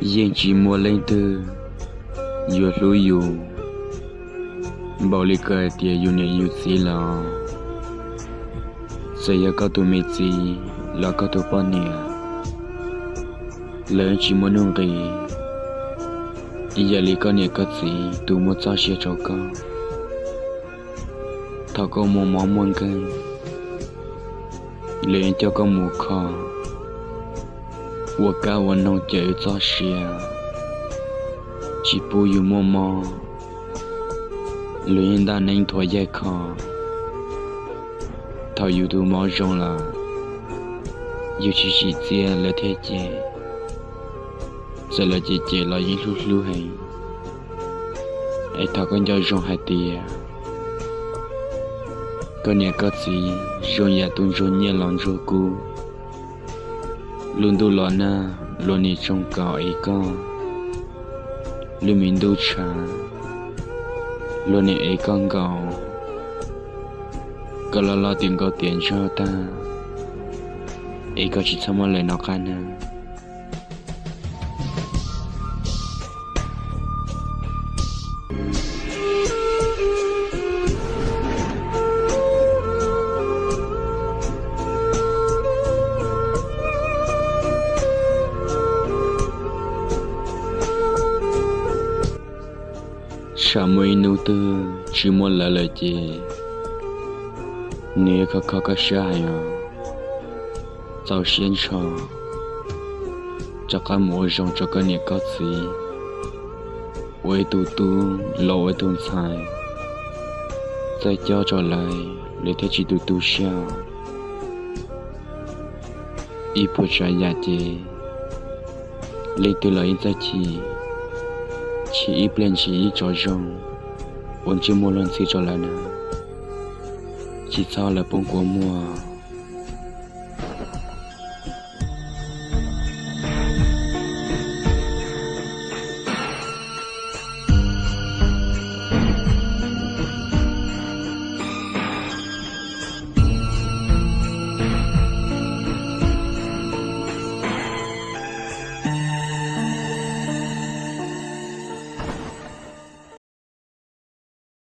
Yeej tsis muaj leej twg yuav hlub yus npaum li koj hais tias yus niam yus txiv lawm. Txawm yog koj tus me txiv los koj tus poj niam, lawv yeej tsis muaj nuj nqis ib yam li koj niam koj txiv tus muaj txoj sia rau koj. Thaum koj muaj mob muaj nkeeg, lawv yeej coj koj mus kho, ua kab ua noog cawm txoj sia, tsis pub yus muaj mob. Luag yeej ntaj neeb thuav yaig kho. Thaum yus tus mob zoo lawm, yus tsis tsim txiaj lawv thiaj cem. Txawm lawv cem cem los yeej hlub hlub heev. Es thov koj nco zoo hais tias koj niam koj txiv zoo yam tus ntsuag nyiaj los ntsuag kub. Lub ntuj los nag luag nim tsoo kaus es koj, lub me ntuj tshav luag nim es koj nkaus. Koj loj loj tiav nkaus tiav ntsog tag, es koj tsis txhob muab lawv nov qab nag. Tsam muaj ib hnub twg tsis muaj lawv lawm ces nws yuav kho kho koj siab heev os. Txaus siab ntsho, rov qab mus ua zoo rau koj niam koj txiv, ua ib tug tub los ua ib tug ntxhais, txawj cob rau lawv, lawv thiaj tsis tu tu siab. Ib puas tsav yam ces leej twg los yeej txawj chim, chim ib pliag ntsib ib tsob zoo, ua ntsej muag luag ntxhi rau lawv na, tsis txhob lawv poob kua muag.